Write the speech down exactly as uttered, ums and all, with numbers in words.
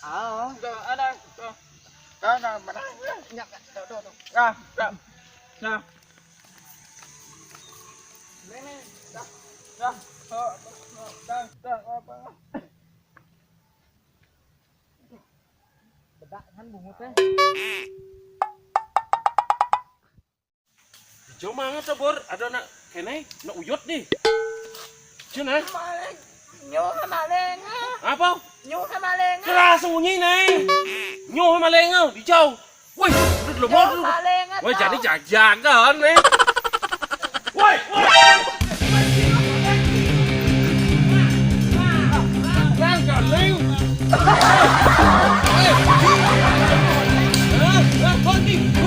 Ơ. Dah, dah, dah. Dah, dah, mana? Dah, dah, dah, dah. Dah, dah. Dah. Nih, nih. Dah, dah. Dah, dah, dah, dah. Bedak kan bungut téh. Jauh banget tuh, Bor. Ada anak kéné, anak uyut nih. Cina. Maling. Nyoh maling. Apa? Nyoh maling. Keras bunyi nih. Nyoh maling, dijauh. Woi, udah dulu mau dulu. Woi, jadi jajagan nih. Woi, woi. Yang galing. Hah? Hah? Hah?